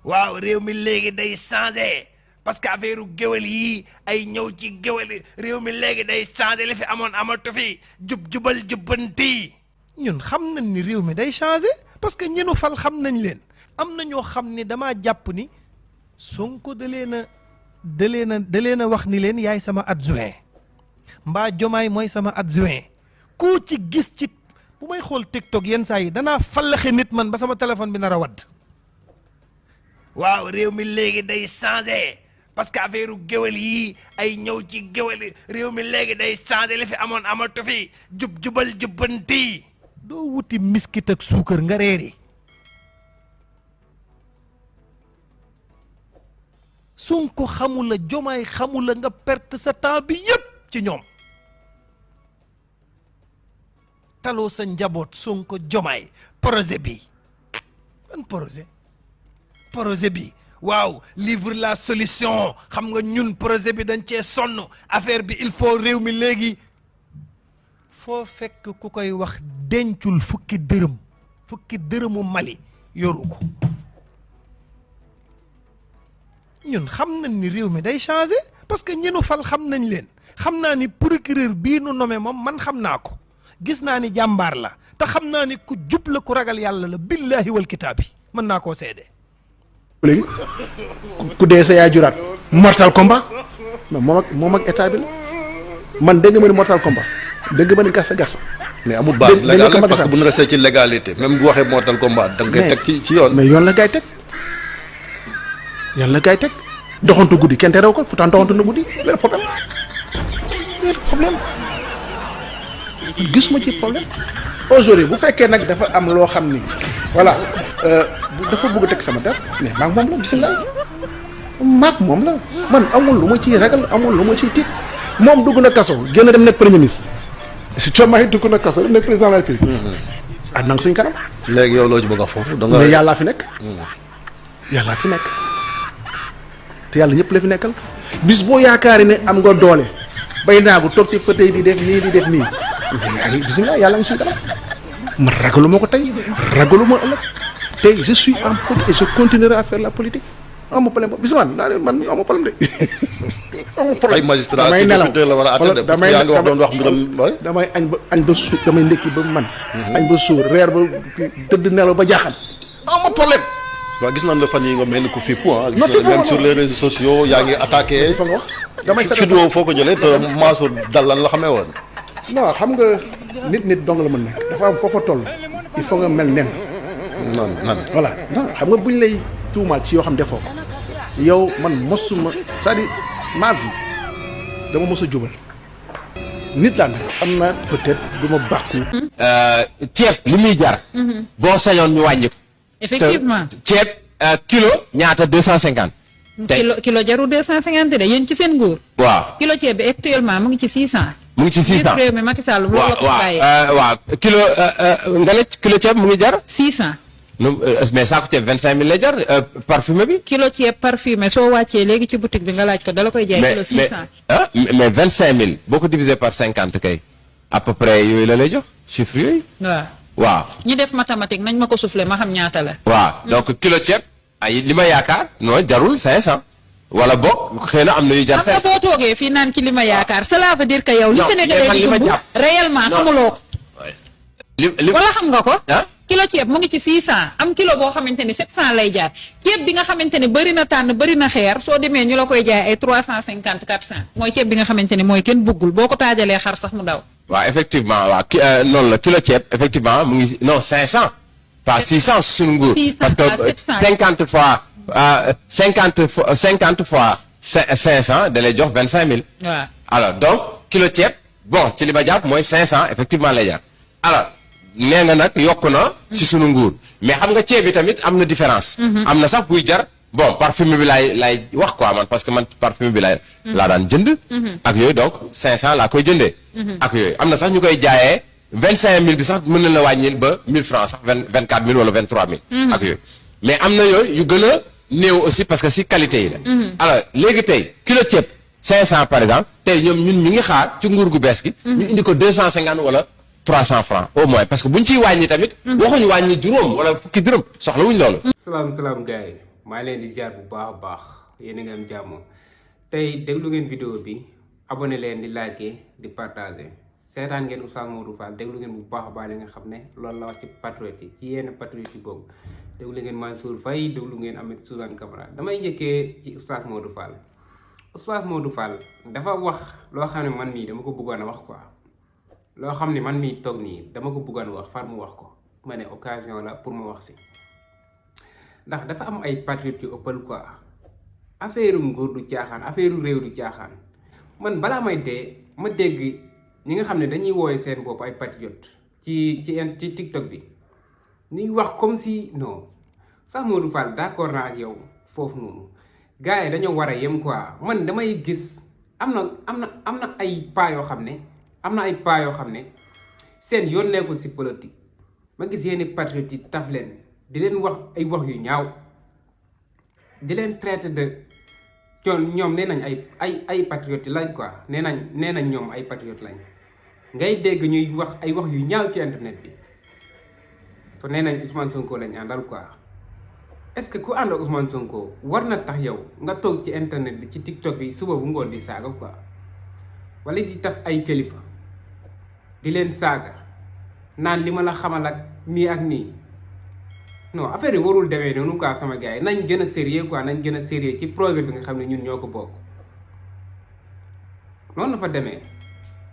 waaw réew mi léegi day changé parce que affaire géwél yi ay ñëw ci géwél réew mi léegi day changé li fi amoon amatu fi jubal jubbanti. ñun xam nañ ni réew mi day changé parce que ñenu fal xam nañ leen am na ñoo xam ni damaa jàpp ni Sonko da leen a wax ni leen yaay sama adjoint mbaa Jomaay mooy sama adjoint koo ci gis ci bu may xool TikTok yenn saa yi danaa fallaxe nit man ba sama téléphone bi nar a wadd. waaw réew mi léegi day changé parce que affaire géwél yi ay ñëw ci géwél réew mi léegi day changé li fi amoon amatu fi jubal jubbanti. doo wuti miskit ak suukar nga reeri Sonko xamula Jomaay xamula nga perte sa temps bi yépp ci ñoom taloo sa njaboot Sonko Jomaay projet bi ban projet bi waaw livre la solution xam nga ñun projet bi dañ cee sonn affaire bi il faut réew mi léegi foo fekk ku koy wax dencul fukki dërëmu Mali yoru ko ñun xam nañ ni réew mi day changé parce que ñenu fal xam nañ leen xam naa ni procureur bii nu nommé moom man xam naa ko gis naa ni jàmbaar la te xam naa ni ku jub la ku ragal yàlla la billahi wal kitaabi mën naa koo seede. léegi ku dee sa yaay juraat mortal combat mais moom ak état bi la man dégg nga ma ni mortal combat dégg nga ma ni garsa mais amul base légale parce que bu ñu resee ci légalité même bu waxee mortal combat da nga koy teg ci yoon. mais yoon la gaay teg doxantu guddi kenn terew ko pourtant doxantu na guddi benn problème gis ma ci problème aujourd'hui bu fekkee nag dafa am loo xam ni voilà dafa bëgg a teg sama der mais maag moom la bisimilah maag moom la man amul lu ma ciy ragal amul lu ma ciy tiit moom dugg na kaso génn dem nekk premier ministre si Diomaye dugg na kaso dem nekk président de la République ah nang suñ kanam léegi yow loo ci bëgg a foofu da nga mais yàllaa fi nekk yàllaa fi nekk te yàlla ñëpp la fi nekkal bis boo yaakaari ne am nga doole bay naagu toog ci fauteuil di def nii di def nii mais yaa ngi bisimilah yàlla ngi suñ kanam man ragalu ma ko tey ragalu ma ëllëg tey je suis en politique et je continuerai à faire la politique amu problème bis man amu problème de amu problème ay magistrat ay député la war a attendre parce que yaa ngi wax doon wax mbiram damay añ ba suur damay ndekki ba man añ ba suur reer ba tëdd nelaw ba jaaxal amu problème waaw gis nañ la fan yi nga mel ni ku fippu même sur les réseaux sociaux yaa ngi attaqué fa nga wax damay vidéo foo ko jëlee te Mansour Dallan la xamee woon non xam nga nit dong la mën nekk dafa am foofa toll il faut nga mel nen nan voilà non xam nga buñ lay tuumaal ci yoo xam defoo ko yow man mosuma c'est-à-dire ma vie dama mos a jubal nit laa nag am na peut-être du ma bàkku ceeb li muy jar boo sañoon ñu wàññi ko effectivement ceeb kilo ñaata 250 kilo jaru 250 de yéen ci seen nguur waaw kilo ceeb bi actuellement mu ngi ci 600 mu ngi ci 600 réew mi Macky Sall loolu la ko bàyyee waaw kilo nga ne kilo ceeb mu ngi jar 600 mais saako ceeb 25000 lay jar parfumé bi kilo ceeb parfumé soo wàccee léegi ci boutique bi nga laaj ko dala koy jaay kilo 600 mais 25000 boo ko divisé par 50 kay à peu près yooyu la lay jox chiffre yooyu waaw ñi def mathématique nañ ma ko soufflé ma xam ñaata la waaw donc kilo ceeb ay li ma yaakaar non jarul 500 wala boog xëy na am na yu jar 500 xam nga boo toogee fii naan ci li ma yaakaar cela veut dire que yow li Sénégalais di dund réellement xamuloo ko wala xam nga ko kilo ceeb mu ngi ci 600 am kilo boo xamante ni 700 lay jaar ceeb bi nga xamante ni bëri na tànn bëri na xeer soo demee ñu la koy jaay ay 350 400 mooy ceeb bi nga xamante ni mooy kenn buggul boo ko taajalee xar sax mu daw waaw effectivement waaw noonu la kilo ceeb effectivement mu ngi non 500 pas 600 suñu nguur parce que 50 fois 500 da lay jox 25000 waaw alors donc kilo ceeb bon ci li ma jàpp mooy 500 effectivement lay jar alors nee nga nag yokku na ci sunu nguur mais xam nga ceeb bi tamit am na différence am na sax buy jar bon parfumé bi laay wax quoi man parce que man parfumé bi laa daan jënd ak yooyu donc 500 laa koy jëndee ak yooyu am na sax ñu koy jaayee 25000 bi sax mën na la wàññil ba 1000 francs sax 24000 wala 23000 ak yooyu mais am na yooyu yu gën a néew aussi parce que si qualité yi la alors léegi tey kilo ceeb 500 par exemple tey ñoom ñun ñu ngi xaar ci nguur gu bees gi ñu indi ko 250 wala 300 francs au moins parce que buñ ciy wàññi tamit waxuñu wàññi juróom wala fukki dërëm soxla wuñ loolu salaam gars yi maa leen di ziar bu baax a baax yéen a ngi am jàmm tey déglu ngeen vidéo bi abonné leen di liker di partager seetaan ngeen Oustaz Modou Fall déglu ngeen bu baax a baax li nga xam ne loolu la wax ci patriote yi ci yenn patriote yi boobu déglu ngeen Mansour Faye déglu ngeen Ahmed Suzanne Camara damay njëkkee ci Oustaz Modou Fall. Oustaz Modou Fall dafa wax loo xam ne man mii dama ko bëggoon a wax quoi loo xam ne man mii toog nii dama ko bëggoon wax far mu wax ko ma ne occasion la pour ma wax si ndax dafa am ay patriotes yu ëppal quoi affaire nguur du caaxaan affaire réew du caaxaan man balaa may dee ma dégg ñi nga xam ne dañuy wooye seen bopp ay patriotes ci TikTok bi ñuy wax comme si non Oustaz Modou Fall d'accord naa ak yow foofu noonu. gars yi dañoo war a yem quoi man damay gis am na ay paa yoo xam ne seen yoon nekkul si politique ma gis yenn patriotes yi taf leen di leen wax ay wax yu ñaaw di leen traité de ñoom nee nañ ay patriotes lañ quoi nee nañ ñoom ay patriotes lañ ngay dégg ñuy wax ay wax yu ñaaw ci internet bi te nee nañ Ousmane Sonko lañ àndal quoi. est-ce que ku ànd ak Ousmane Sonko war na tax yow nga toog ci internet bi ci TikTok bi suba bu ngoon di saaga quoi wala di taf ay kilifa di leen saaga naan li ma la xamal ak nii ak nii non affaire yi warul demee noonu quoi sama gars yi nañ gën a sérieux quoi nañ gën a sérieux ci projet bi nga xam ne ñun ñoo ko bokk noonu la fa demee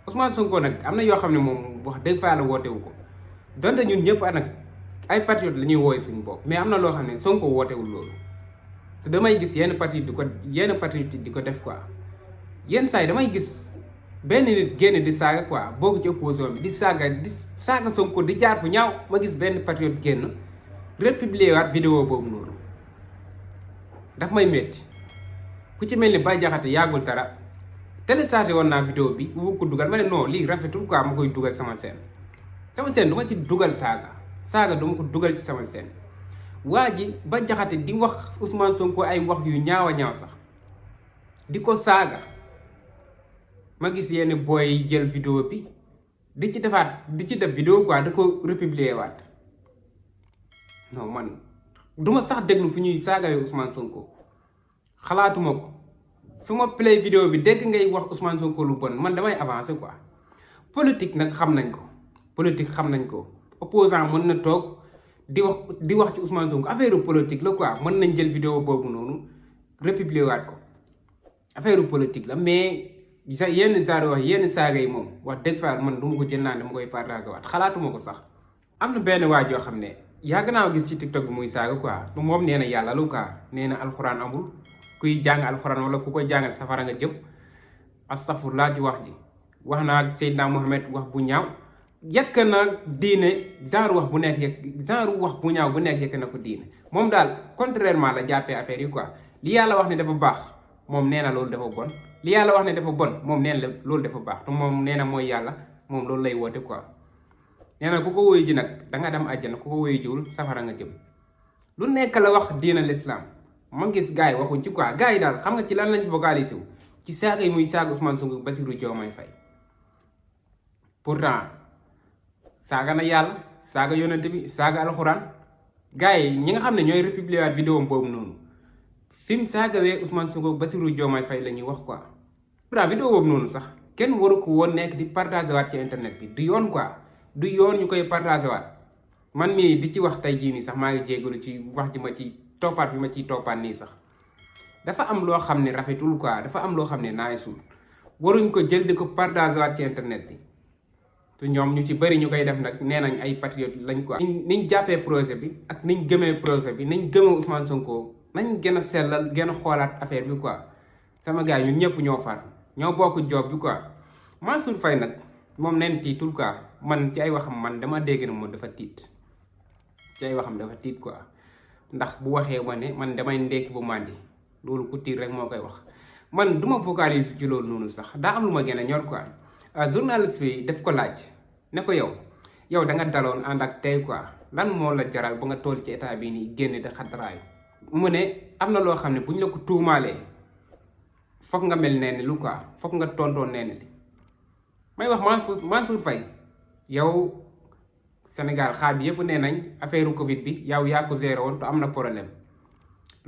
Ousmane Sonko nag am na yoo xam ne moom wax dëgg fa la wootewu ko donte ñun ñëpp nag ay patriotes la ñuy wooye suñu bopp mais am na loo xam ne Sonko wootewul loolu te damay gis yenn patriotes di ko def quoi yenn saa yi damay gis benn nit génn di saaga quoi bokk ci opposition bi di saaga Sonko di jaar fu ñaaw ma gis benn patriote génn republier waat vidéo boobu noonu daf may métti ku ci mel ni Bah Diakhaté yàggul dara téléchargé woon naa vidéo bi bu ko dugal ma ne non lii rafetul quoi ma koy dugal sama scène du ma ci dugal saaga duma ko dugal ci sama scène waa ji Bah Diakhaté di wax Ousmane Sonko ay wax yu ñaaw a ñaaw sax di ko saaga ma gis yenn booy jël vidéo bi di ci def vidéo quoi da ko republier waat non man duma sax déglu fu ñuy saaga yu Ousmane Sonko xalaatuma ko su ma play vidéo bi dégg ngay wax Ousmane Sonko lu bon man damay avancer quoi politique nag xam nañ ko opposant mën na toog di wax ci Ousmane Sonko affaire politique la quoi mën nañ jël vidéo boobu noonu republier waat ko affaire politique la mais yenn saaga yi moom wax dëgg fa man du ma ko jël naa dama koy partager waat xalaatuma ko sax. am na benn waay joo xam ne yàgg naa gis ci TikTok bi muy saaga quoi moom nee na yàlla lu quoi nee na alxuraan amul kuy jàng alxuraan wala ku koy jàngal safara nga jëm astafurlaa ci wax ji wax naa ak Seydina Mohamed wax bu ñaaw. yàq na diine genre wax bu ñaaw bu nekk yàq na ko diine moom daal contrairement la jàppee affaire yi quoi li yàlla wax ne dafa baax moom nee na loolu dafa bon li yàlla wax ne dafa bon moom nee na loolu dafa baax te moom nee na mooy yàlla moom loolu lay woote quoi nee na ku ko woyu ji nag danga dem àjjana ku ko woyu jiwul safara nga jëm lu nekk la wax diine l'islam ma gis gars yi waxuñ ci quoi gars yi daal xam nga ci lan lañ focalisé wu ci saaga yi muy saaga Ousmane Sonko Bassirou Diomaye Faye pourtant saaga na yàlla saaga yonent bi saaga alxuraan gars yi ñi nga xam ne ñooy republier waat vidéo boobu noonu fi mu saagawee Ousmane Sonko Bassirou Diomaye Faye la ñuy wax quoi. pourtant vidéo boobu noonu sax kenn waru ko woon nekk di partager waat ci internet bi du yoon quoi du yoon ñu koy partager waat man mii di ci wax tey jii nii sax maa ngi jégalu ci wax ji ma ci toppaat bi ma ciy toppaat nii sax dafa am loo xam ne rafetul quoi dafa am loo xam ne naayisul waruñ ko jël di ko partager waat ci internet bi. te ñoom ñu ci bëri ñu koy def nag nee nañ ay patriotes lañ quoi. niñ jàppee projet bi ak niñ gëmee projet bi niñ gëmee Ousmane Sonko nañ gën a sellal gën a xoolaat affaire bi quoi sama gars yi ñun ñëpp ñoo far ñoo bokk job bi quoi. Mansour Faye nag moom neen tiitul quoi man ci ay waxam man dama dégg na moom dafa tiit ci ay waxam dafa tiit quoi ndax bu waxee ma ne man damay ndekki bu màndi loolu ku tiit rek moo koy wax man duma focaliser ci loolu noonu sax daa am lu ma gën a ñor quoi. journaliste bi daf ko laaj ne ko yow da nga daloon ànd ak tey quoi lan moo la jaral ba nga toll ci état bi nii génn di xataraayu mu ne am na loo xam ne bu ñu la ko tuumaalee foog nga mel nee ni lu quoi foog nga tontoon nee ni may wax Mansour Faye yow Sénégal xaar bi yëpp nee nañ affaire Covid bi yow yaa ko géré woon te am na problème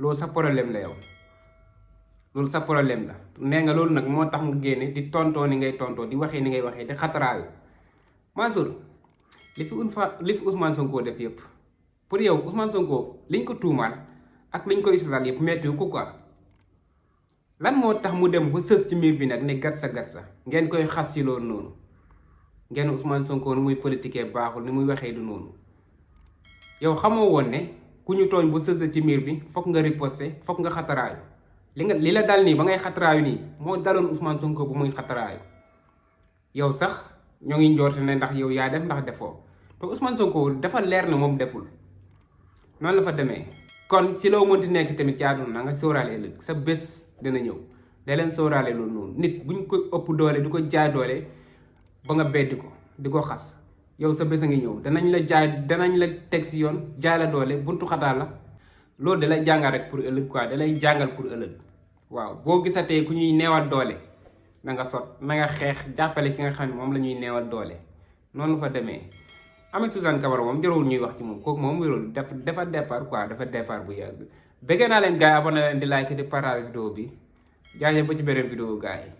loolu sa problème la yow loolu sa problème la nee nga loolu nag moo tax nga génne di tontoo ni ngay tontoo di waxee ni ngay waxee di xataraayu Mansour li fi Ousmane Sonko def yëpp pour yow Ousmane Sonko liñ ko tuumaal ak liñ koy sosal yëpp mettiwu ko quoi lan moo tax mu dem ba sës ci miir bi nag ne gatsa ngeen koy xas ci loolu noonu ngeen Ousmane Sonko ni muy politiquer baaxul ni muy waxee du noonu yow xamoo woon ne ku ñu tooñ ba sës la ci miir bi fokk nga riposter fokk nga xataraayu li la dal nii ba ngay xataraayu nii moo daloon Ousmane Sonko bu muy xataraayu yow sax ñoo ngi njorte ne ndax yow yaa def ndax defoo te Ousmane Sonko dafa leer ne moom deful noonu la fa demee. kon ci loo mënti nekk tamit ci àdduna na nga sóoraale ëllëg sa bés dina ñëw da leen sóoraale loolu noonu nit buñ ko ëpp doole di ko jaay doole ba nga beddi ko di ko xas yow sa bés a ngi ñëw danañ la teg si yoon jaay la doole buntu xataal la loolu da lay jàngal rek pour ëllëg quoi da lay jàngal pour ëllëg waaw boo gisatee ku ñuy neewal doole na nga sot na nga xeex jàppale ki nga xam ne moom la ñuy neewal doole noonu fa demee. Ameth Suzanne Camara moom jarul ñuy wax ci moom kooku moom wérul dafa départ quoi dafa départ bu yàgg bëgg naa leen gars yi abonné leen di like di partage vidéo bi jaajëf ba ci beneen vidéo gars yi